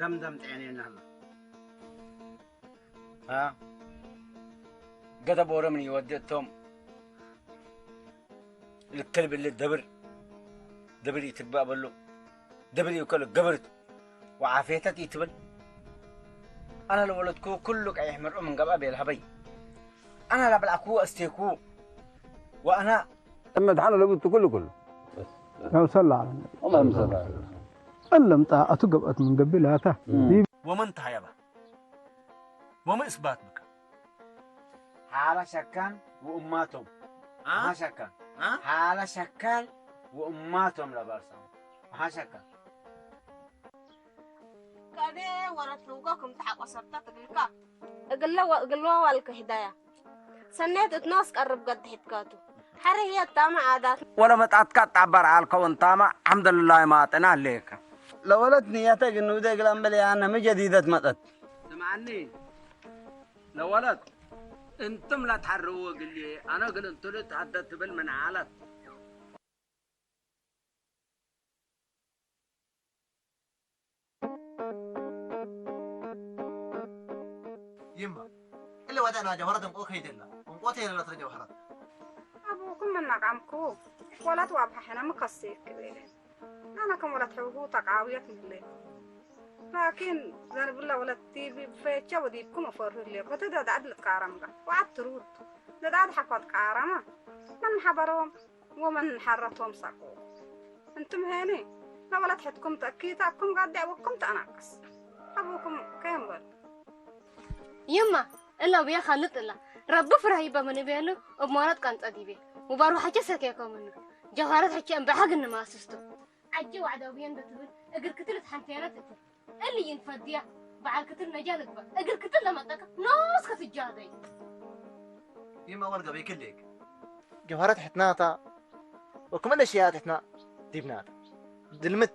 ከምዘምጥዐን የናህሎ። ها؟ قد بورم يودتهم الكلب اللي دبر دبر يتبع بلو دبر يكل قبرت وعافيتت يتبل. أنا لو ولدكو كله قايح مرعو من قبل أبي الهبي. أنا لا بلعكو أستيكو. وأنا እመድሓነ ለብቱ ኩሉ ኩሉ። ያው ሰላ አለ። اللهم صل على محمد. እለም ጣ ኣቱ ገብአት ምን ገቢላታ። እም። ወመን ተሃየባ? ወመን እስባት ብካ? ሓላ ሸካን ወእማቶም። አ? ሓላ ሸካን። አ? ሓላ ሸካን ወእማቶም ለባርሳ። ሓላ ሸካን። ከደ ወረት ሩጎ ክም ተሓቆሰብታ ትግልካ። እግለ ወ-፣ እግልዋ ዋልከ ሂዳያ። ሰኔት እትኖስ ቀርብ ገድ ሒትካቱ። ሐረ ህየ ታማ ዓዳት። ወለ መጣትካ ጣባር ዓልከ ወንታማ፣ አልሐምዱሊላህ ማጠና አለከ። ለወለት ንያተ ግን ውደ ግላም በል ያነ ምን ጀዲደት መጠት። ስምዓኒ ለወለት፣ እንትም ላትሓርዎ ግልየ፣ ኣነ ግን እንትሉ ተሃደት ትብል ምን ዓለት። ይማ፣ እለ ወደና ጀውሃረት እንቆ ከይደላ፣ እንቆ ተይለለት ጀውሃረት። ኣቡኩም መናቃምኩ፣ ወላት ዋብሓ ሕነ ምከሲ ክቤለ። ኣነ ከም ወላት ሕውሁ ተቃውየት ምለ። ላኪን ዘንብላ ወለት ቲቪ ብፈየቻ ወዲብኩም ኣፈርሁ እለ። በተ ደዳዕድ ልትቃረምጋ፣ ወዓት ትሩድ። ደዳዕድ ሓኳት ቃረማ። መን ሓበረዎም? ወመን ሓረቶም ሳቁ። እንትም ሄኒ፣ ለወለት ሕትኩም ተእኪታኩም ጋዲዕ ወኩም ተኣናቅስ። ኣቡኩም ከየምበል። ይማ፣ እላ ብያ ኻልጥ እላ። ረቢ ፍራህ ይባ ምን ቤሉ፣ እብ ሞረት ቀንጸ ዲቤ። ሙባሩ ሐቸ ሰኬኮምኑ። ጀዋረት ሐቸ እምበሐግ እንማስስቱ። ዐጀ ዋዕዳው ብየን በትብል፣ እግር ክትል ተሓንቴነት እትል። እሊ ይንፈድያ፣ በዓል ክትል ነጃ ልግበር። እግር ክትል ለመጠቀ፣ ኖስ ከትጃደይ። ይማ ወልገ በይክሌክ። ጀውሃረት ሕትናታ ወክመለ ሽያት ሕትና ዲብናታ። ድልምት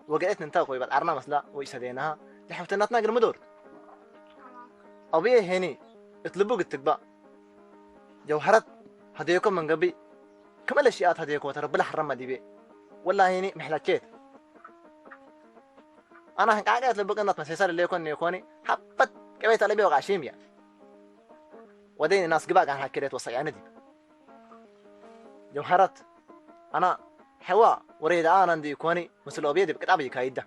ወገኤት ንንታ ቆይ በል ዓርና መስላ ወይ ሰደናሃ ለሕውተናትና ግርምዶር። አብዬ ሄኒ እትልቡ ግትግባ። ጀውሃረት ሀደየኮ መንገቢ ክመለ ሽያት ሀደየኮ ተረብላ ሐረማ ዲቤ። ወላ ሄኒ ምሕላቼት። ኣና ሕንቃቀ ትልብቅ እናት መሴሳ ለሌኮን ኔኮኒ ሓበት ቀቤት ኣለቢ ወቃ ሺምያ። ወደይ ናስ ግባ ጋር ሀከደት ወሰያነ ዲብ። ጀውሃረት ኣና ሕዋ ወሬ ደኣ ኣና እንዲ ኮኒ ምስል ኦብየ ዲብ ቅጣብ ይካይዳ።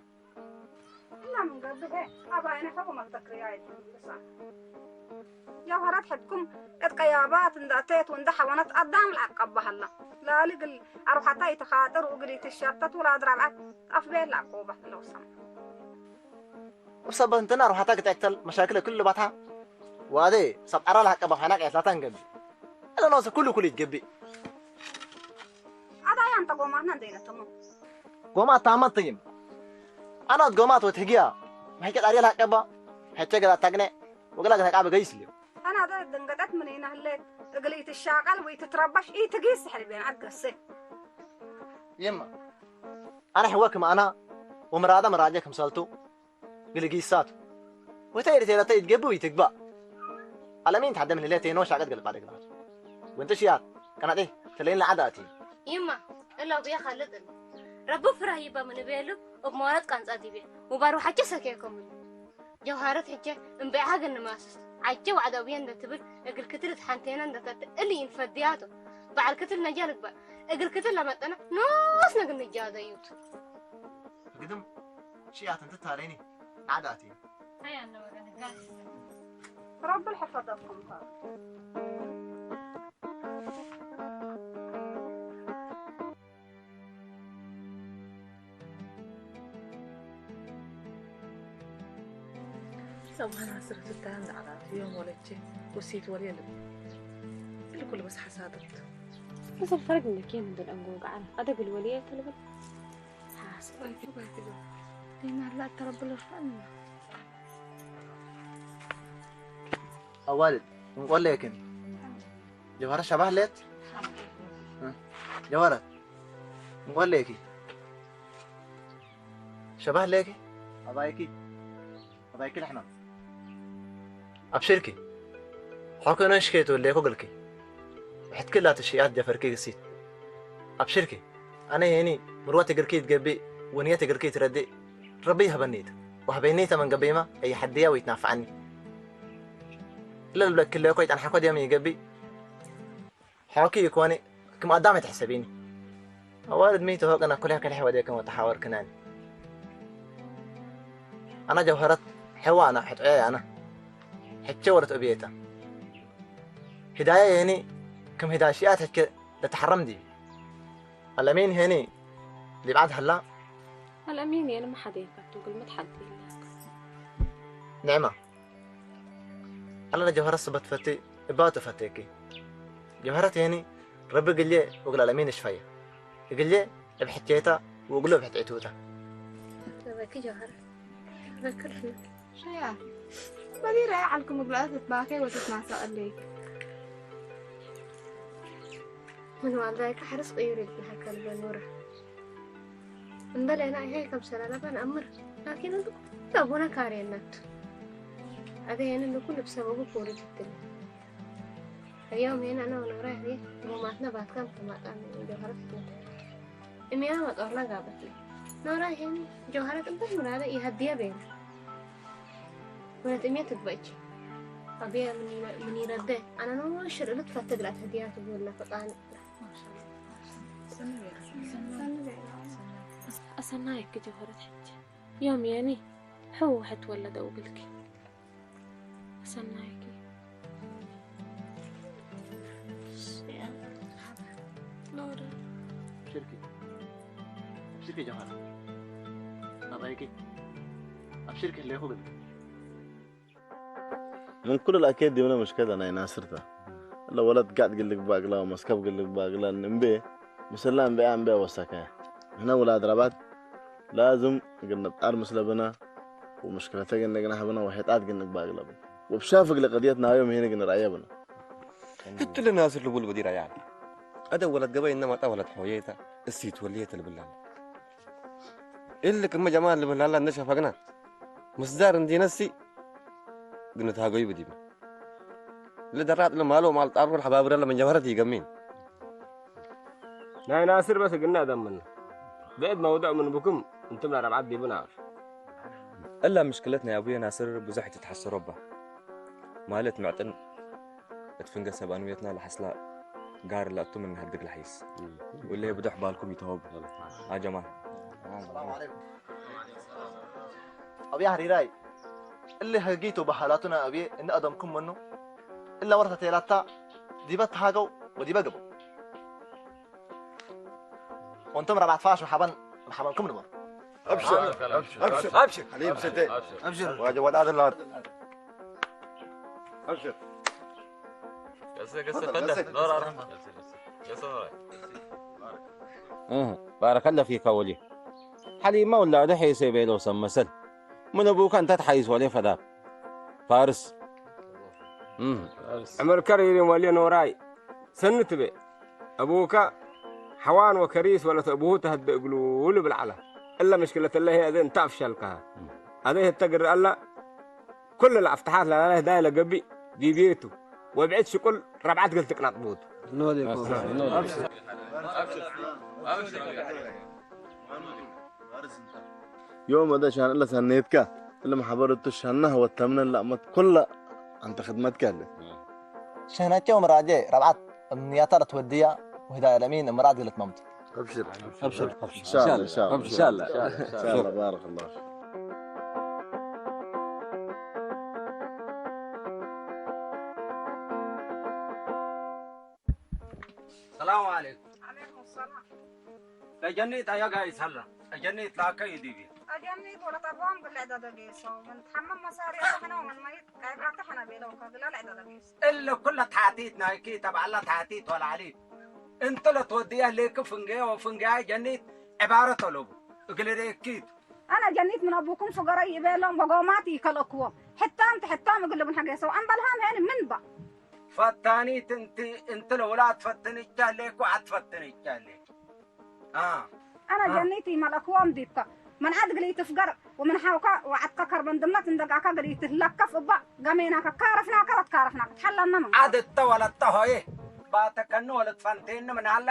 እና ምን ገብሄ ኣባይነ ሕቁ መተክርያ ይትምልሳ። ጀውሃረት ሕድኩም እት ቀያባት እንዳተየት ወንዳ ሓወነት ኣዳም ለዓቀባሃላ። ላሊ ግል ኣርባዕታ ይተኻጥር ውግል ይትሻተት ውላድ ራብዓት ኣፍቤል ለዓቆባ ለውሰም። እብ ሰበት እንትና ርውሓታ ክትዕክተል መሻክል ክሉ ባታ ዋደ ሰብ ዓራ ለሃቀባ ፋና ቀየትላታ እንገቢ። እለ ኖሰ ኩሉ ኩሉ ይትገቢ። ኣዳይ ኣንተ ጎማትና እንደይነተሙ። ጎማት ታማት ትይም። ኣናት ጎማት ወትህግያ። ማሕከት ኣርያ ለሃቀባ። ሐቸ ገዛ ታግነ። ወገላ ገዛ ቃበ ገይስ ልዩ። ኣና ደ ደንገጠት ምን ኢና ህሌት እግል ኢትሻቀል ወኢትትረበሽ ኢትጊስ ሕልቤን ኣገሰ። ይማ። ኣነ ሕወ ክም ኣና ወምራዳ መራጀ ክምሰልቱ። ግልጊሳት ወተይ ርቴለተ ይትገብእ ይትግባእ። ኣለሚን ተሓደ ምን ህሌት ተይኖ ሻቀት ገልባ ደግናት። ወንተ ሽያት ቀናጤ ተለይን ለዓዳ ኣቲ። ይማ እላ ብያ ካልጥ እለ። ረቢ ፍራህ ይባ ምን ቤሉ እብ ሞረት ቃንጻ ዲቤ። ሙባሩ ሐጀ ሰኬኮምን። ጀውሃረት ሐጀ እምበይ ሐገ ንማስስ። ዐጀ ዋዕዳ ብየ እንደ ትብል እግል ክትል ተሓንቴና እንደ ተት እሊ ይንፈድያቶ። በዓል ክትል ነጃ ልግባእ። እግል ክትል ለመጠና ኖስ ነግን ንጃደዩት። ግድም ሽያት እንትታለይኒ ዓዳቲ። ረቢ ልሕፈደኩም። ሰብሃና ስርትታ እንዳዓላት እዮም ወለቼ ውሲት ወልየ ልብ። እልኩ ልበስ ሓሳዶት። እዞም ፈረግ እንደኬን እንደን ኣንጎ ገዓል ኣደግል ወልየ ተልበል። ሓስ ባይቱ ባይቱ። ዲና ላ ተረብለ ፈን። ኣዋልድ እንቆለየክን ጀዋረ ሸባህ ሌት እ፣ ጀዋረ እንቆለየኪ ሸባህ ሌኪ ኣባይኪ ኣባይኪ ልሕና ኣብሽርኪ ሓኮኖሽ ከይትወለየኮ ግልኪ ብሕትኪ ላትሽያት ጀፈርኪ ግሲት ኣብሽርኪ ኣነ የኒ ምርወት እግርኪ ይትገቢ ወንየት እግርኪ ይትረዲ ረቢ ይህበኒት ወህበይነይ ተመንገበይማ እይ ሓድያ ወይ ትናፍዓኒ። እለ ልብለኪ ኣለኮ ይጠንሓኮ ድዮም ይገብእ። ሓወኪ ይኮኒ ክም ኣዳም ኣይትሕሰቢኒ። ኣዋልድ መይተ ሆቅና ኩላ ከልሕ ወደ ከም ወተሓወር ክናኒ። ኣና ጀውሃረት ሕዋ ኣና ሕጥዖ ኣና ሕቸ ወረት እብየታ። ሂዳያ የኒ ክም ሂዳ ሽያት ሕቸ ለተሓረም ዲ። ኣለሜን ሄኒ ሊብዓት ህላ። ኣለሜን የኒ መሓደ ይፈቱ ግልምት ሓንቲ ይላክ። ንዕማ። ኣላ ጀውሃረት ስበት ፈቲ እባቱ ፈቴኪ። ጀውሃረት የኒ ረቢ ግልየ ወግላ ኣለሜን እሽፋየ። እግልየ እብ ሕቸታ ወግሎ እብ ሕትዒቱታ። ተበኪ ጀውሃረት። ተበክር። ሸያ። በዲረ ዓልኩም እግላኣት እትባከይ ወትትማሰቀለይ። ምን ዋልዳይ ካሕርስ ቅዩር ይትናሃከል በኑረ። እምበለ ና ይሄ ከም ሰላላባ ንኣምር። ላኪን እንዱ ኩሉ ኣቦና ካርየናት። ኣገ የነ እንዱ ኩሉ ብሰበቡ ክውርድ ይትል። ሕያው ሜና ና ወነራ ይሄ ቦማትና ባትካም ተማጣን ጀውሃረት ይትል። እሚያ መጦርና ጋበት። ኖራ ይሄን ጀውሃረት እንበር ምናለ ይሃድያ ቤና። ወለት እሚያ ትግበች። ኣቢያ ምን ይረደ። ኣና ኖ ሽር እለት ፈተግላት ህድያ ትግብልና ፈጣን። ኣሰናይክ ጀውሃረት ሕጂ። ዮም የኒ ሕው ሕት ወለደ ውግልኪ። ኣሰናይኪ። ሽርኪ። ሽርኪ ጀውሃር። ኣባይኪ። ኣብ ሽርኪ ህሌኹ ግን። من كل الأكيد دي من مشكلة أنا ناصرتها. إلا ولد قاعد قال لك باقلا ومسكب قال لك باقلا نمبي. مسلا نبي أنبي وسكا. هنا ولاد ربات لازم قلنا بتعرف مسلبنا ومشكلتك إنك نحبنا وحيد قاعد قلنا باقلا. وبشافق لقضيتنا يوم هنا قلنا رأيبنا. قلت لنا ناصر لبول بدير يعني. هذا ولد قبل إنما تا ولد حويته السيت وليت البلان. إلا كم جمال البلان لا نشفقنا. مسدار ندي نسي قلنا تهاجوي بديبه. لدرات لما لو مال طارفون حبابر لما جوهرتي يقمين. ናይ ናስር በስ ግና ደምና ብዕድ መውድዕ ምን ብኩም እንትም ለረብዓት ዲብና። እላ ምሽክለት ናይ ኣቡየ ናስር ብዙሕ ትትሓሰሮ እባ። ማለት ምዕጥን እትፍንገ ሰብ ኣንውየትና ለሓስላ ጋር ላእቱ ምን ሃድግ ለሓይስ። ወለ ብዱሕ ባልኩም ይተወብ። ኣጀማ። ሰላም ዓለይኩም። ኣብያ ህሪራይ እሊ ህጊቱ ባህላቱና ኣብየ እንኣደምኩም መኑ እላ ወርተት የላታ ዲበ ተሃገው ወዲበ ግበው። ወንቶም ረብዓት ፋሽ መሓበን መሓበንኩም ንበሩ። أبشر. أبشر. أبشر. أبشر. حليب ستي. أبشر. واجه وداد الله. أبشر. قصة، قصة، تفضل، تفضل. تفضل. نور أرحمة. قصة، قصة. قصة نور. أه، بارك الله فيك ولي. حليب ما ولا ده حيسي بيلو سم مثل. من أبوك أنت تحيس ولي فداك. فارس. أمم. عمر كريم ولي نوراي. سنت بي. أبوك حوان وكريس ولا أبوه تهد قلو ولا بالعلا. إلا مشكلة الله هي أذن تفشل كها. هذا هي التقر الله. كل الأفتحات لا لا دايلة قبي دي بيته. وبعد شكل ربعت قلت قناط بوت. نودي كوفا. يوم هذا شان إلا سنيتك، إلا محبرة الشنة والتمنى، لا، ما كل أنت خدمتك هذا. شهنة يوم راجع، ربعت، النيات توديها، وهدايا الأمين، مراد قلت مامته. أبشر. أبشر. إن شاء الله، إن شاء الله. إن شاء الله. إن شاء الله، بارك الله فيك. السلام عليكم. عليكم السلام. أجنيت أيا جاي سلا. أجنيت لا كي ديبي. أجنيت ولا تبغون قل لي ده دقيسو. من تحمم مصاري أنا ومن ميت. كاي براتحنا بيلو كقلا لا ده دقيس. إلا كل تحاتيت نايكي تبع الله تحاتيت ولا عليت. أنت لا توديها ليك فنجي وفنجي جنيت عبارة طلب. قل لي كيت. أنا جنيت من أبوكم فقراء يبيلهم وقوماتي كالأكوة. حتى أنت حتى ما قل لهم حاجة سو. أم بلهم هين من با. ፈታኒት እንቲ፣ እንቲ ለውላ ትፈትን ይቻሌ እኮ ኣትፈትን ይቻሌ። አ። ኣና አ። ጀኒት ይመልእክዎም ዲብካ። ምን ዓድ ግሊ ትፍገር ወምን ሓውካ ወዓድካ ከርበን ድምነት እንደጋካ ግሊ ትህለከፍ እባ ገሜናካ ካረፍናካ ወትካረፍናካ ትሓላና ምን ዓድ እተ ወለተ ሆየ ባተከኒ ወለትፈንቴኒ ምን ሃላ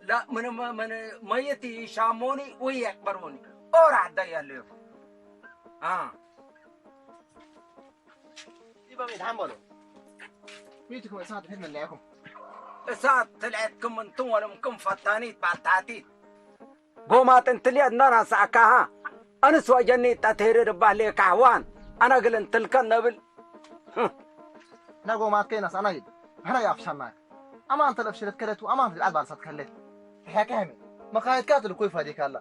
ለ-፣ ምን፣ ምን መይት ይሻሞኒ ወይ የቅበሮኒ ኦር ዓደ ያለዮ። አ ይበሜ ድሓን በሎ። ሚትኩም እሳት ድሕድ መለያኩም። እሳት ትልዕትኩም እንትን ወለምኩም ፈታኒት ባልታቲት ጎማጥ እንትልየ እናናሳእካሃ ኣንስ ወጀኒ ጠትሄሪ ድባህሌ ካህዋን ኣነግል እንትልከን ነብል እና ጎማት ከይናስ ኣና ይድ ምሕራ ይኣፍሻናክ። ኣማን ተለብሽለት ከለቱ ኣማን ትልዓል ባልሳት ከለት ትሕያካ ሄሜ መኻየትካ ትልኮ ይፋዲካ ኣላ።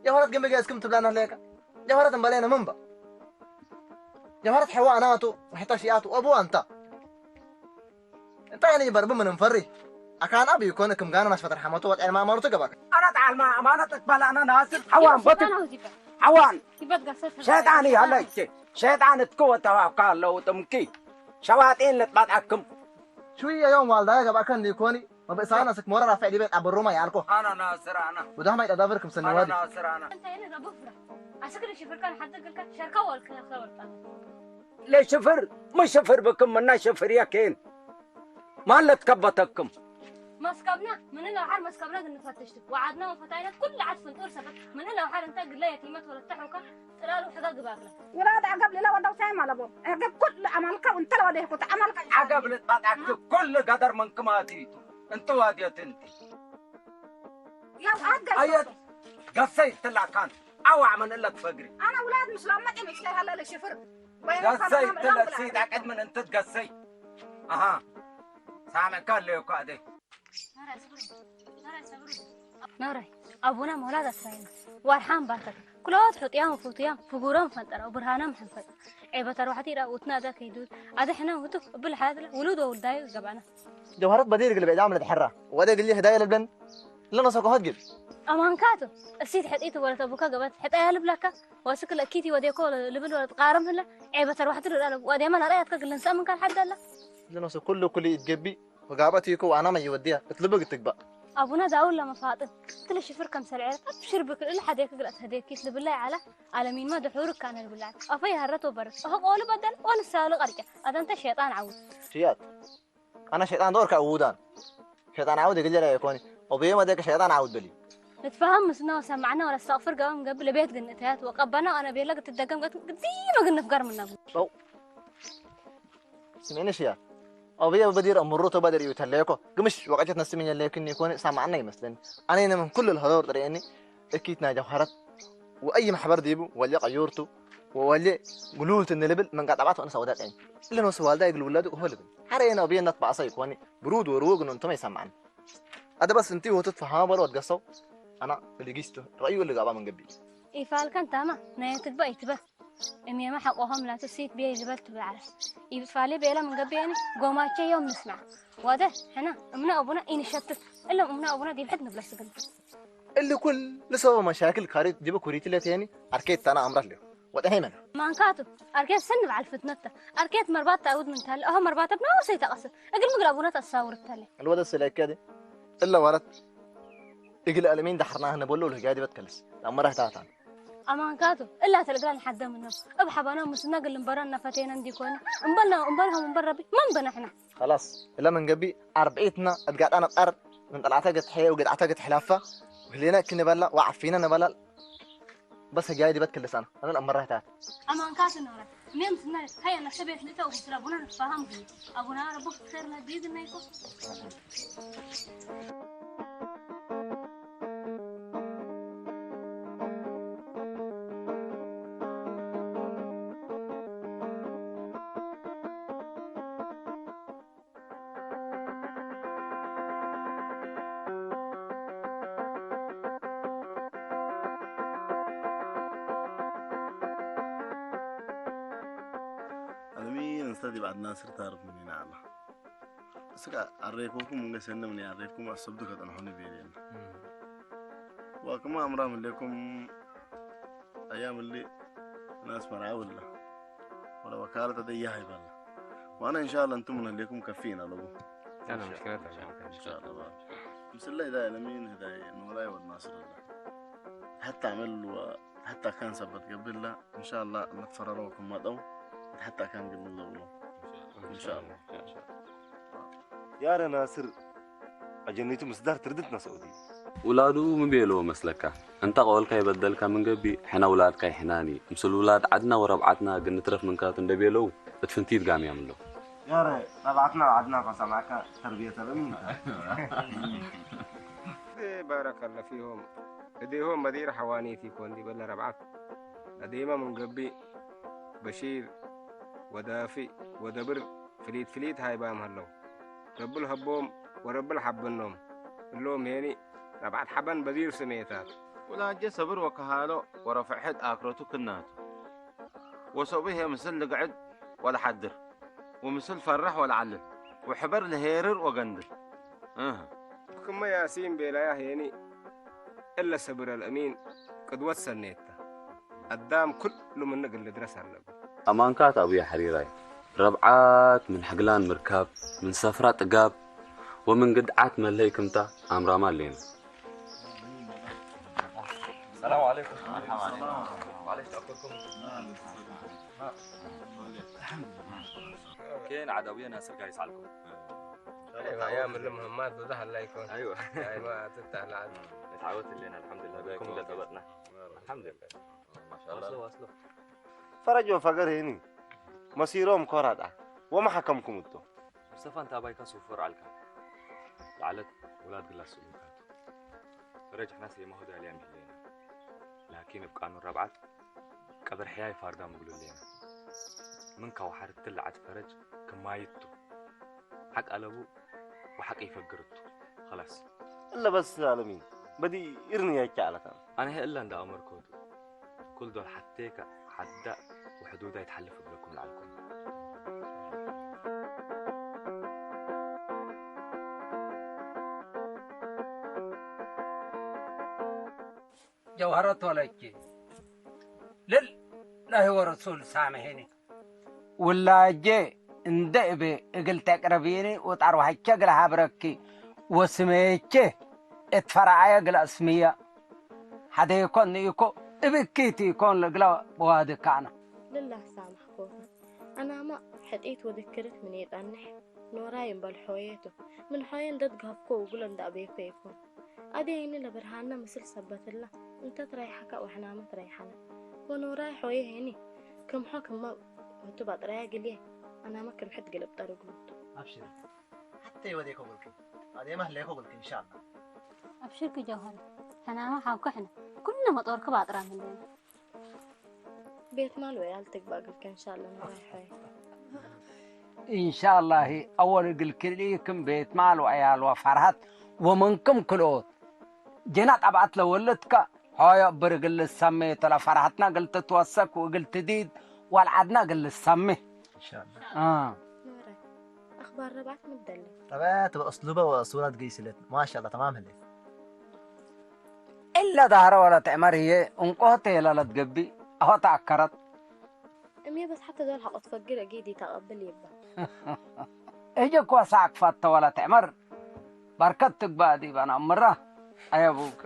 የሆረት ግን በገ እስክም ትብላና ለካ የሆረት እምበለነ መንባ የሆረት ሕዋ ኣናቱ ሕታ ሽያቱ ኦቡ ኣንታ እንታይ ነበር ብምንም ፈሪ ኣካን ኣብ ይኮነ ክም ጋና ናሽ ፈተር ሓመቶ ወጥ ዕልማ ማሩቱ ገባክ። ኣና ተዓልማ ኣማና ተትባላና ናስር ሓዋን በትር ሓዋን ሸጣን ያለች ሸጣን እትኮ ወተዋካ ኣለው ጥምቂ ሸዋጤን ለጥባጣክም شوية يوم والداي قبل كان ديكوني وبسانا سك مورا رافع دي بيت أبو روما يالكو أنا ناصر أنا ودهم يتدبر كم سنة أنا وادي ناصر أنا أنت هنا ربوفرا أسكر شفر كان حد قال كان شركة ولا كان خبر ليش شفر مش شفر بكم منا شفر يا كين ما لتكبتكم መስከብና ምንነውሓር መስከብና ክንፈትሽ ወዓድና ወፈታይነት ኩሉ ዓድ ፍንጡር ሰበት ምንነውሓር እንተ ግለ የቲመት ወለተ ሑካ ጥላሉ ሕጋ ግባርና ውላድ ዓገብ ልላ ወደው ሳይም ኣለቦ ዕገብ ኩሉ ዓማልካ እንተ ለወደ ይኩት ዓማልካ ዓገብ ልጣጣክ ኩሉ ገደር መንክማት ይቱ እንተ ዋድየት እንቲ ያው ኣገ ኣየት ገሰይ ትላካን ኣዋዕ መን እለት ፈግሪ ኣነ ውላድ ምስላም መጤ መስከር ሃለለ ሽፍር ገሰይ ትለሲ ዳቀድምን እንትት ገሰይ ኣሃ ሳምዕካ ኣለዮ እኮ ኣደይ ናራይ ኣቡና መውላድ ኣስራይና ዋርሓም ባርከት ኩሎት ሕጥያም ፍቱያም ፍጉሮም ፈንጠራ ብርሃኖም ሕንፈጥ ዔበ ተርባሕቲ ዳ ውትና ዳ ከይዱ ኣደ ሕነ ውቱ እብል ሓያት ውሉድ ወውልዳዩ ገባና ጀውሃረት በዲር ግልበ ዳም ለትሐራ ወደ ግሊ ህዳይ ለብለን ለነሰ ኮኸት ግል ኣማንካቱ እሲት ሕጢት ወለተ ቡካ ገበት ሕጣያ ልብላካ ወስክ ለኪቲ ወዴኮ ልብል ወለት ቃርም ህለ ዔበ ተርባሕቲ ዳ ወዴማ ናራይ ኣትከ ግልን ሰምን ካል ሓደላ ለነሰ ኩሉ ኩሉ ይትገቢ ወጋበት ይኮ ዋና መይወዲያ እትልብግ ትግባ ኣቡነ ዳውድ ለመፋጥን ትል ሽፍር ከም ሰልዐ ኣብ ሽርብ ክልል ሓዴክ ግላት ህዴኪት ልብላይ ዓላ ኣለሚንማ ድሑር እካ ነልብላል ኣፈ ይሃረት ወበርስ እህ ቆሉ በደል ወንሳሉ ቀርጫ ኣደንተ ሸጣን ዓውት ሽያት ኣነ ሸጣን ዶር ከእውዳን ሸጣን ዓውድ ግጀራ የኮኒ ወብየ መደክ ሸጣን ዓውድ በሊ ንትፋሃም ምስና ወሰማዕና ወለስተቕፍር ገበም ገብ ለቤት ግን እታያት ወቀባና ኣነ ቤላ ግትደገም ገት ግዲ መግን ንፍጋር ምናቡ ስሜንሽ ያ أبي بدير أمرو تبادر يتليكو قمش وقت نسمين يليكن يكون سامعنا يمسلن أنا من كل الهدور دريني أكيد ناجا خرط وأي محبر ديبو ولي قيورتو وولي قلولت نلبل من قطعات وأنا سوداء عين اللي نوس والدا يقول ولادو هو لبن حرينا أبي نطبع صيك واني برود وروق ننتم يسمعن هذا بس انتي وتتفهم بلو تقصو أنا اللي قيستو رأيو اللي قابا من قبي إيفالكن تاما نايتك بقى يتبس እሜመ ሓቆሆም ላቱ ሲት ብየ ዝበል ትብል ዓለ ይብፋሌ ቤላ ምንገበየኒ ጎማቸ ዮም ንስማዕ ዋደ ሕና እምነ ኣቡና ኢንሸትት እሎም እምነ ኣቡና ዲብሕት ንብለ ስግና እሊ ኩል ልሰበ መሻክል ካሪት ዲበ ኩሪት ለተየኒ ኣርኬት ታና ኣምራት ሊዮ ወጠሐ ይመና ማንካቱ ኣርኬት ስን ንብዓል ፍትነተ ኣርኬት መርባት ታውድ ምንታለ ኣሆ መርባተ ብናወሰ ይተቐስል እግል ምግል ኣቡና ተሳውርተለ الوضع السلكي إلا ورد እግል ኣለሚን ዳሕርና ህነበሎ ልህጋይ ዲበት ከልስ ዳመራህ ታታን ኣማንካቱ እላ ተልግራ ንሓደ ምኖም እብ ሓባና ምስና ግልምበራ እናፈተየና እንዲኮነ እምበልና እምበልሆም እምበር ረቢ መን በናሕና خلاص እላ መንገቢ ኣርብዒትና እድጋጣ ነጣር ምን ጠላዕታ ገትሐየ ወገድዓታ ገትሕላፋ ህሌና ክንበላ ወዓፊና ነበላል በስ ህጋይ ዲበት ክልሳና ኣነ ኣመራህታት ኣማንካቱ ኖረ ሜም ስና ሃያ ነሰቤት ልተው ስለ ቡና ንፋሃም ግን ኣቡና ረቦ ኸይርና ዲድና ይኮ ألمين نستدي بعد ناصر تعرف منين على እስካ ኣረይኩኩም እንገሰነ ምን ኣረይኩም ኣሰብዱ ከጠንሑኒ ቤሬን ዋክማ ኣምራም ለኩም ኣያም ሊ ናስ መርዓው ላ ወላ ወካለ ተደያህ ይባል ዋና እንሻላ እንቱም ምን ለኩም ከፊና ለቡ ምስለ ዳ ለሚን ዳ ኖላይ ወድ ናስር ላ حتى عمل حتى كان سبت قبل لا إن شاء الله نتفرروا كم ما دو حتى كان قبل لا إن شاء الله يا ناصر أجنيتو مصدر تردت نسعودي ውላዱ ምን ቤለዎ መስለካ? እንታ ቆልካ ይበደልካ ምን ገቢ፣ ሕና ውላድካ ይሕናኒ። ምስል ውላድ ዓድና ወረብዓትና ግን ንትረፍ ምንካቱ እንደ ቤለው፣ እት ፍንቲት ጋምያም ኣለዉ። ያረ፣ ረብዓትና ዓድና እኳ ሰማዕካ ተርብየተ በሚንካ። ባረከ ለ ፊሆም። እዴሆም መዲር ሐዋኒት ይኮን ዲበለ ረብዓት። እዴመ ምን ገቢ፣ በሺር፣ ወዳፊ፣ ወደብር፣ ፍሊት ፍሊት ሃይባም ሀለው። ረብል ሀቦም ወረብል ሐበኖም። እሎም ሄኒ ረብዓት ሐበን በዲር ስሜታት። ውላጀ ሰብር ወከሃሎ ወረፍሕት አክረቱ ክናቱ። ወሰቡ ሄ ምስል ልግዕድ ወለሐድር። ወምስል ፈርሕ ወለዓልል። ወሕበር ለሄርር ወገንድል። እህ። ክመ ያሲን ቤላያ ሄኒ እለ ሰብር አልአሚን ቅድወት ሰኔታ። አዳም ኩሉ ምኑ እግል ልድረስ አለቡ። አማንካት አቡየ ሐሪራይ፣ ረብዓት ምን ሕግላን ምርካብ፣ ምን ሰፍራ ጥጋብ ወምን ግድዓት መለይ ክምታ አምራማ አሌና። ሰላም አለይኩም። ወዐለይኩም ሰላም። ማለሽ ተአኩልኩም። ኬን ዓዳውየን አስር ጋር ይስዓልኩም። አይዋ፣ ያ ምን መህማት ብዙሕ አላ ይኮን። አይዋ። አይዋ፣ ትታላል። ነትዓወት ሌና አልሐምዱሊላህ። በኩም ለጠበጥና። አልሐምዱሊላህ። ማሻአላህ። ዋስሎ፣ ዋስሎ። ፈረጅ ወፈገር ሄኒ መሲሮም ኮራዳ ወመሐከምኩም እቶ። ሙስጠፋ፣ እንታ ባይካ ሱፈር አልካ። ለዓለት ውላድ ግላስ ሱሉካት። ፈረጅ ሕናስ የማሁዳ ሊያም ይለና። ላኪን እብ ቃኑን ረብዓት ቀብር ሕያይ ፋርዳ ምግሉ ሌና። ምን ከዋሓር ትለዓት ፈረጅ ከማይቱ። ሐቅ አለቡ ወሐቅ ይፈግርቱ። ኸላስ። እለ በስ አለሚን በዲ ኢርኒ ያቻ አለታ። አነ እለ እንዳ አመርኮቱ። ኩል ዶል ሐቴከ ሐዳ ወሕዱዳ ይትሓልፍ እብለኩም ለዓልኩም። ጀውሀረት ወለቼ ልል ለህወ ረሱል ሳምሔኒ። ውላጄ እንደ እቤ እግል ተቅረብየኒ ወጣር ወሐቼ እግል ሀብረኪ ወስሜቼ እት ፈረዓየ እግል አስምየ። ሐዴኮን ንኢኮ እብኪ ቲኮን ለእግለ በዋድካነ። ልላህ ሳምሕ ኮፈ። አናማ ሕጢት ወድክርት ምን የጠንሕ ኖራይ እምበል ሖየቱ። ምን ሖየ እንደ ትግሀፍኮ ውግሎ እንደ አቤኮ ይኮን። አዴ ሄኒ ለብርሃነ ምስል ሰበትላ፣ እንተ ትረይሐካ ወሕናመ ትረይሐነ። ወኖራይ ሖየ ሄኒ፣ ክምሖ ክመ ህቱ ባጥራያ ግልየ፣ አናመ ክም ሕድ ግልብ ጠርግሉቱ። አብሽር፣ ሐተ ይወዴኮ ጉልኪ፣ አዴመ ህሌኮ ጉልኪ፣ ኢንሻአላህ። አብሽርኪ ጀውሀር፣ ሕናመ ሐውኪ ሕነ፣ ኩሉ መጦርኪ ባጥራ ምንደነ። ቤት ማል ወያል ትግባእ እግልከ እንሻአላህ ንራይሖ። እንሻአላህ አወል እግል ክልኢክም ቤት ማል ወያል ወፈርሃት ወመንክም ክልኦት ጀና ጠብዓት ለወለድከ ሆዮ ብር እግል ልሰሜ ተለ ፈርሃትና እግል ትትወሰክ ወእግል ትዲድ ወልዓድና እግል ልሰሜ። እንሻአላህ። አ። ኑረ፣ አኽባር ረብዓት ምደለ? ጠብዓት ወአስሉበ ወአሱራት ገይስለት። ማሻአላህ ተማም ህሌት። እለ ዳህረ ወለት ዐመር ህዬ እንቆ ሆቴለ ለትገብእ አሆ ተአከረት። እሜ በስ ሐተ ዶል ሐቆ ትፈግር እጊድ ኢተቀብል ይባ። እጅ እኮ ሳቅ ፈተ ወለት ዐመር በርከት ትግባእ ዲበ ነአምራ አየቡክ።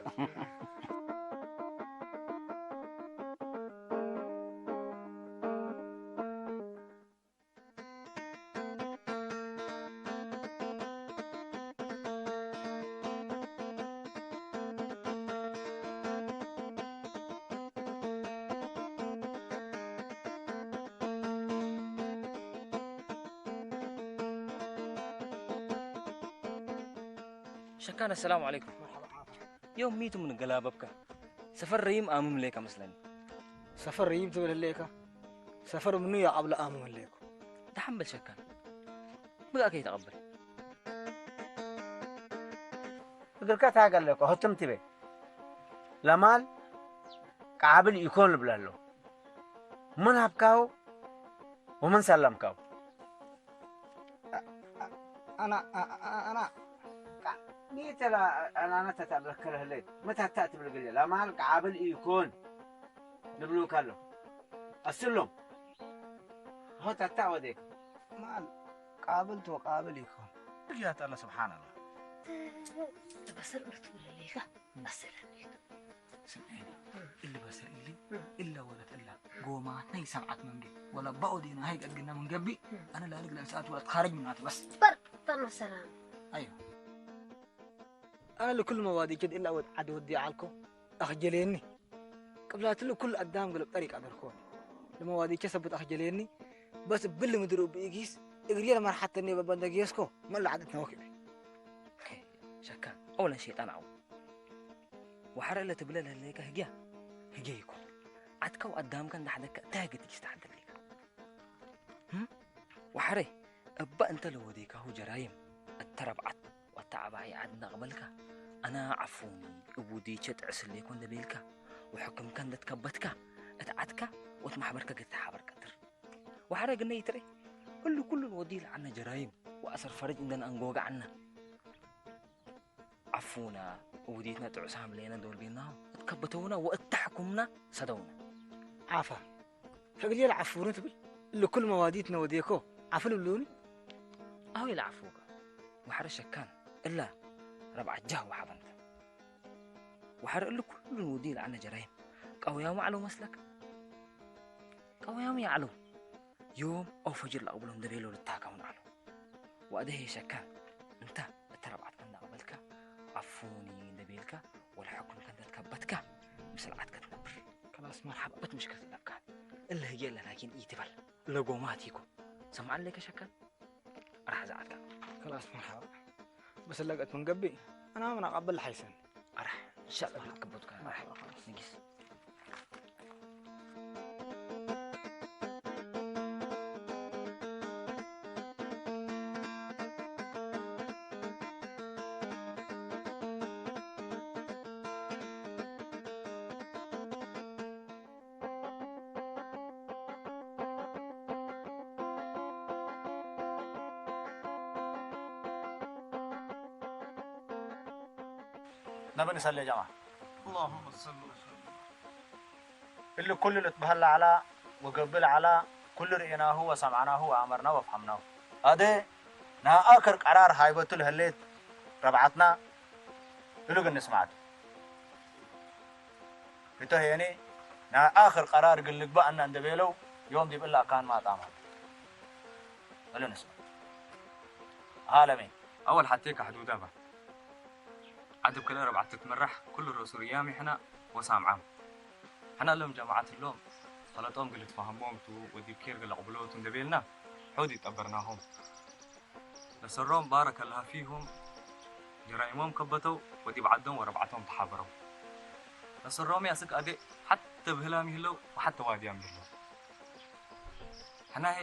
ሸካነ፣ ሰላም ዐለይኩም። ዮም ሚቱ ምን ገላበብካ? ሰፈር ረይም አምም ሌካ መስለኒ። ሰፈር ረይም ትብል ህሌካ? ሰፈር ምኑ ያዓብለ አምም ህሌኩ። ደሓን በል ሸካነ። ምግኣከ ይተቐበል። እግርከ ታገለኮ ህትም ትቤ። ለማል ቃብል ኢኮን ልብለሎ። ምን ሀብካው ወምን ሰለምካው? አና፣ አ-፣ አ-፣ አና፣ ቃ-፣ ኒተላ አናነ ተታብረከለ ህለይ፣ መታታ ትብል ግለ፣ ለማል ቃብል ኢኮን ልብሉ ከሎ። አስሎም። ሆ ታታ ወዴ። ማል ቃብል ቶ ቃብል ኢኮን። ያት አላ ስብሓን አላ። በሰል እርቱ ለሌካ። በሰል እሊ በሰል እሊ እለ ወለት እላ ጎማትና ይሰምዓት መንገ ወላ ባኦ ዲና ሃይ ቀድግና ምን ገቢ አነ ላልግ ለእንስሳት ወለት ካረጅ ምናት በስ በር በር ሰላም አዮ أنا لكل مواديك إلا ود عد ودي عالكو أخجليني. قبلات له كل أدام قلب طريق أدركون. لمواديك سبت أخجليني. بس بل مدرو بإيجيس. إغري لما حتى نيبا بندق يسكو. ما اللي عدت نوكبي. ሸካ ኣውለን ሸይጣን ዓው። ወሓረ ለትብለ ለህለይካ ህግያ ህግያ ይኮን። ዓትካው ኣዳምካ እንዳሓደካ እንታይ ገትጅ ዝተሓደልካ? ወሓረ እባ እንተ ለወደይካሁ ጀራይም እተረብዓት ወተዓባይ ዓድ እንዳቕበልካ ኣና ዓፉኒ እቡዲቸ ጥዕስለይኮ እንደበልካ ወሕክምካ እንደትከበትካ እት ዓድካ ወት ማሕበርካ ገትሓበር ቀትር። ወሓረ ግነ ይትሬ እሉ ኩሉን ወዲ ይልዓና ጀራይም ወኣሰር ፈረጅ እንደን ኣንጎጋ ዓና ዓፉና ውዲትና ጥዑስ ሃምለና ዶልቤናሁ እትከበተውና ወእታሕኩምና ሰደውና። ዓፋ ፈግልየ ለዓፉኒ ትብል እሉ ኩል መዋዲት ነወዴኮ ዓፍል ብሉኒ። ኣሁ ይለዓፉካ ወሓረ ሸካን እላ ረብዓ ጃህ ወሓበንተ ወሓረ እሉ ኩሉን ውዲ ይልዓና ጀራይም ቀውያሙ ዓለው መስለክ ቀውያሙ ይዓለው ዮም ኣው ፈጅር ለቕብሎም ደቤሎ ልታካውን ዓለው። ወእደ ሄሸካን እንታ እተረብዓትካ እንዳቕበልካ ኣፉኒ እንደቤልካ ወልሐኩም ከንተትከበትካ ምስል ዓትከ ትነብር። ከላስ መርሓባ። በት ምሽከት ለብካ እለ ህየ ለላኪን ኢትበል ለጎማት ይኮ ሰምዓለይ ከሸካን ራሕ ዝዓትካ። ከላስ መርሓባ። በሰለቀት ምን ገቢ ኣና ምን ኣቐብል ሓይሰን። ኣራሕ እንሻላ ክትከበትካ ንጊስ። ነብን ሰለ ጀማ اللهم صل وسلم እሊ ኩሉ ልትበሀል ለዐላ ወገብእ ለዐላ ኩሉ ርኢናሁ ወሰምዐናሁ ወአመርና ወፍሐምናሁ። አደ ናይ አክር ቀራር ሃይበቱ ለህሌት ረብዓትና እሉ ግን ንስማዕቱ። እቶ ሄኒ ናይ አክር ቀራር ግን ልግባእ እና እንደ ቤለው ዮም ዲብ እላ አካን ማጣማ እሉ ንስማዕ። ሃለሜ أول حتى كحدودة با عدب كل أربعة تتمرح كل رؤوس ريام إحنا وسام عام. حنا لهم جماعة اللوم خلطهم قلت فهمهم تو وديب كير قل قبلوت ندبيلنا حودي تبرناهم. نسرهم بارك الله فيهم. جرائمهم كبتوا وديب عدهم وربعتهم تحابروا. نسرهم يا سك أدي حتى بهلام يهلو وحتى واديام يهلو. ሕናሄ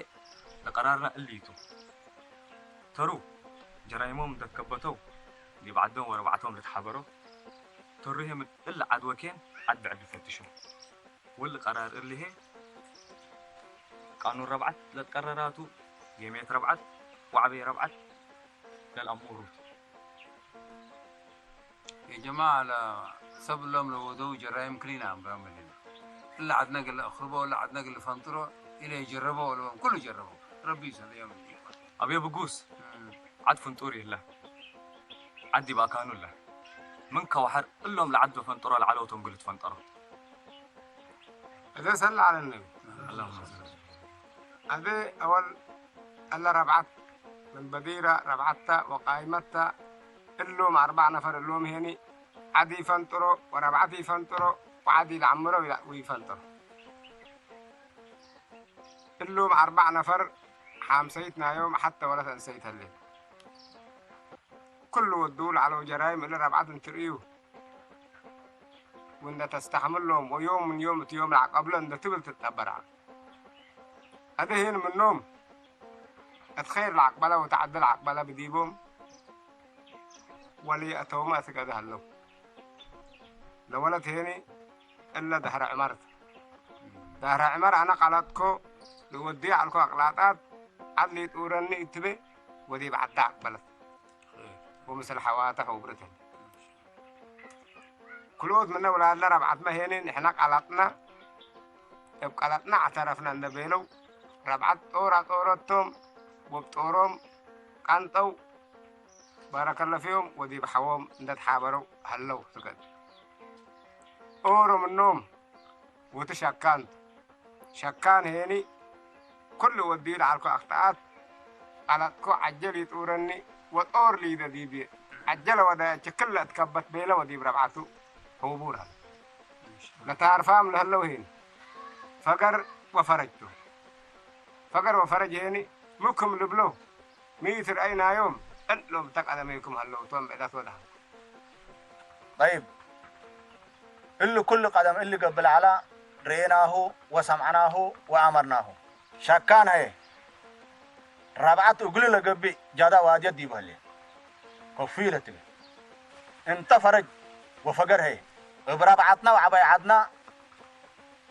ለቀራርና እሊ ይቱ። ተሩ ጀራይሞም እንደከበተው ዲብ ዓዶም ወረባዕቶም ልትሓበሮ። ተሩሄ ምድ እሊ ዓድ ወኬን ዓድ ብዕድ ፈትሾ። ወሊ ቀራር እሊሄ ቃኑን ረብዓት ለትቀረራቱ ጌሜት ረብዓት ዋዕበይ ረብዓት ለልኣሙሩት። የጀማዓ ለሰብ እሎም ለወደው ጀራይም ክሊና እምበረም ህሊና እለ ዓድነግ ለእኽርቦ እለ ዓድነግ ልፈንጥሮ ኢለ የጀረቦ እለዎም ኩሉ ጀረቦ ረቢ ይሰለዮም። አብየ ብጉስ ዓድ ፍንጡር ይህለ ዓድ ይባካኑ እለ ምን ከዋሕር እሎም ለዓድ ፈንጥሮ ለዓለውቶም ግልት ፈንጠሮ። እዘ ሰለ ዓለነ اللهم صل ኣበ ኣወል ኣላ ረብዓት ምን በዲራ ረብዓታ ወቃይመታ እሎም ኣርባዕ ነፈር እሎም ሄኒ ዓዲ ይፈንጥሮ ወረብዓት ይፈንጥሮ ወዓዲ ይልዓምሮ ይፈንጥሮ እሎም ኣርባዕ ነፈር ሓምሰይት ናዮም ሓተ ወለት እንሰይት ህሌ ኩሉ ወዱ ለዓለው ጀራይም እለ ረብዓት እንትርእዩ ወእንደ ተስተሕምሎም ወዮም ምን ዮም እቲ ዮም ለዓቀብለ እንደ ትብል ትጠበራ። አደሄን ምኖም እት ኸይር ለዓቅበላ ወተዓዲ ለዓቅበላ ብዲቦም ወለየእተውመ እት ገደ ሀለው። ለወለት ሄኒ እለ ደህረ ዕመር። ደህረ ዕመር አነ ቀለጥኮ ልወድየ ዐልኮ አቅላጣት ዐድ ሊጡረኒ እትቤ ወዲብ ዐዳ አቅበለት። ወምስል ሐዋተ ሑብርትን። ክልኦት ምነ ውላድለ ረብዓትመ ሄኒ ንሕነ ቀለጥነ እብ ቀለጥነ አዕተረፍነ እንደ ቤለው ረብዓት ጦር አጦረቶም ወብ ጦሮም ቀንጠው ባረከለፊዮም ወዲብ ሐዎም እንደ ተሓበረው ሀለው ትገድ ኦሮ ምኖም ወቲ ሸካን ሸካን ሄኒ ኩሉ ወዲ ለዐልኮ አክተኣት ቀለጥኮ ዐጀል ይጡረኒ ወጦር ሊደ ዲብየ عجل ود چكل اتكبت بيلا وديب ربعتو حبوبورا. لتعرفام لهلوهين. فقر وفرجتو. فقر وفرج هيني مكم لبلو. ميتر أين يوم؟ أنلوم تقدميكم هلو توم بعدات ودها. طيب. እሊ ኩሉ ቀደም እሊ ገብእ ለዐላ ርኤናሁ ወሰምዐናሁ ወአመርናሁ። ሸካን ሀየ። ረብዐት እግሉ ለገብእ ጃዳ ዋድየት ዲብ ሀሌ። ከፊ ለትብል። እንተ ፈረጅ ወፈገር ሀየ። እብ ረብዐትና ወዐባይ ዐድና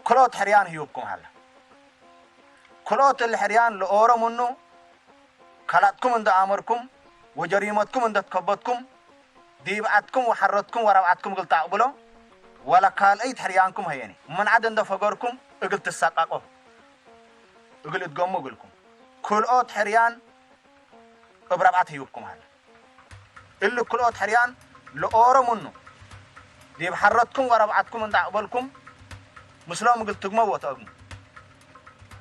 ክልኦት ሕርያን ህዩብኩም ሀለ። ክልኦት እሊ ሕርያን ለኦሮ ምኑ፣ ካልኣትኩም እንደ አመርኩም ወጀሪመትኩም እንደ ትከበትኩም፣ ዲብ ዐድኩም ወሐረትኩም ወረብዐትኩም እግል ተአቅብሎ፣ ወለ ካልአይት ሕርያንኩም ሀየኒ፣ ምን ዐድ እንደ ፈገርኩም እግል ትሰቀቆ፣ እግል እትገሙ እግልኩም፣ ክልኦት ሕርያን እብ ረብዐት ህዩብኩም ሀለ። እሊ ክልኦት ሕርያን ለኦሮ ምኑ፣ ዲብ ሐረትኩም ወረብዐትኩም እንደ አቅበልኩም፣ ምስሎም እግል ትግመው ወተአግሙ።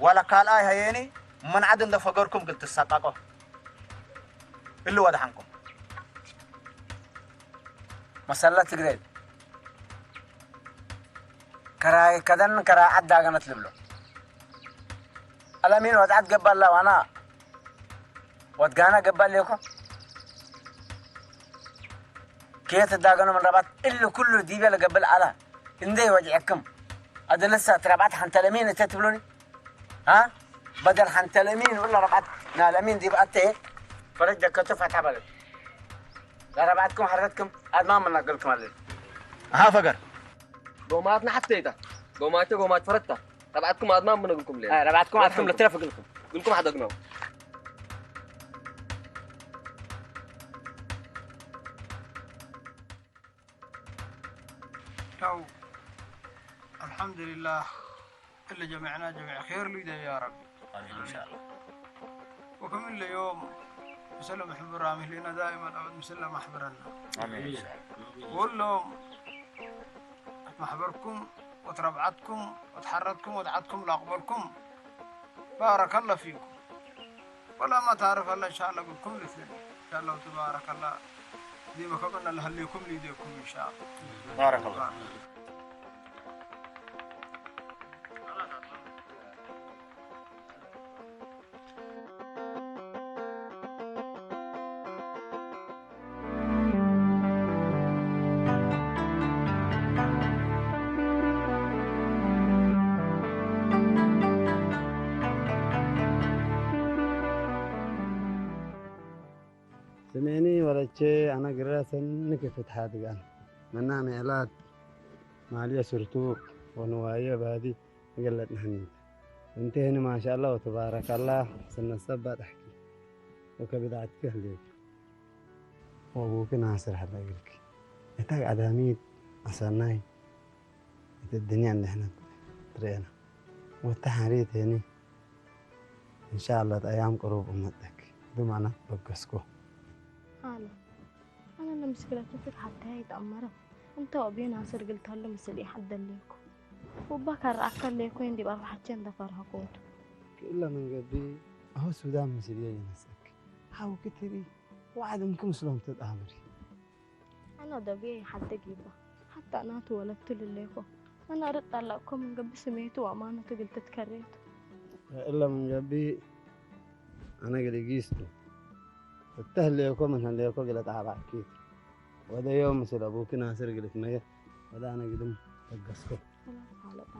ወለ ካልአይ ሀየኒ፣ ምን ዐድ እንደ ፈገርኩም እግል ትሰቀቆ። እሊ ወደሐንኩም። መሰለ ትግሬ። ከራይ ከደን ከራይ ዐድ ዳገነት ልብሎ። አለሚን ወድዓት ገባላ ዋና ወድጋና ገባል እኮ። ኬት ዳገኖ ምን ረባት እሉ ኩሉ ዲበ ለገብእ ለዐላ። እንዴ ወጅዐክም። አደለሳ ትረባት ሐንተ ለሚን እተ ትብሉኒ። አ? በደል ሐንተ ለሚን ወላ ረባት ና ለሚን ዲብ አተ ፈረጅ ደከቱ ፈታ በለት። ለረባትኩም ሐረትኩም አድማን መናገልኩም አለ። አሃ ፈገር። ጎማትና ሐተይታ። ጎማቸው ጎማች ፈረታ። ረባትኩም አድማን መነግልኩም ለ። አ፣ ረባትኩም አትኩም ለትረፍ እግልኩም። እግልኩም ሐደግነው። ያው አልሐምዱሊላህ እለ ጀሚዕና ጀሚዕ ኼር ሉይ ደብ ያ ረቢ። አሚን ኢንሻአላህ። ወከም እለ ዮም ምሰለ መሕብር አምህሌና ዳኢመን አበድ ምሰለ ማሕበረና። አሚን ኢንሻአላህ። ወሎም ማሕበርኩም ወትረብዓትኩም ወትሓረትኩም ወትዓትኩም ላቅበልኩም ባረከላ ፊኩም። ወላ ማ ታርፍ አላ ኢንሻአላህ እግልኩም ልትብል ኢንሻአላህ ተባረከላ። ዲመ ከመና ለሀሌኩም ሊዴኩም ኢንሻአላህ። ባረከላ። ስሜኒ ወለቼ አነ ግረሰኒ ክፍትሓት ጋን መና ምዕላት ማልየ ስርቱ ወንዋየ ባዲ ገለጥናህኒ። እንቴህኒ ማሻአላ ወተባረካላ ሰነሰባ ጣሕኪ ወከብዳዕትኪ ህሌት ወአቡኪ ናስር ሀላ እግልኪ። እታ ቀዳሚት አሰናይ እቲ ድንያ እንድሕነት ትርእየና። ወታ ሓሪት ሄኒ እንሻአላ ኣያም ቅሩብ እመጠክ። ድማና በገስኮ። ሃሎ፣ ኣነ ንምስክለቱ ፍትሓተይ ኣይተኣመረ። እንተ ወብዮ ናስር ግልታሉ ምስል ይሓደለይኩ። ውባ ካረኣካ ለይኮ እንዲ ባርባሓቸ እንደ ፈርሃ ኮቱ። ክእለ መንገዲ ኣሁ ሱዳን ምስል ይነሰክ። ሓውኪ ትሪ ወዓድምኪ ምስሎም ተጣምሪ። ኣነ ደብየ ይሓደግ ይባ። ሓታ ናቱ ወለቱ ልለይኮ። ኣነ ርጥ ኣላእኮ መንገቢ ስሜቱ ወኣማኑ ትግል ትትከሬቱ። ክእለ መንገቢ ኣነ ገሊጊስቱ። እተህለየኮ ምን ህለየኮ ገለ ጣባዕኪት። ወደ ዮም ምስል ኣቡኪ ናስር ግልፍ መየ ወደ ኣነ ግድም ተገስኮ። ሰላም ሓለቃ።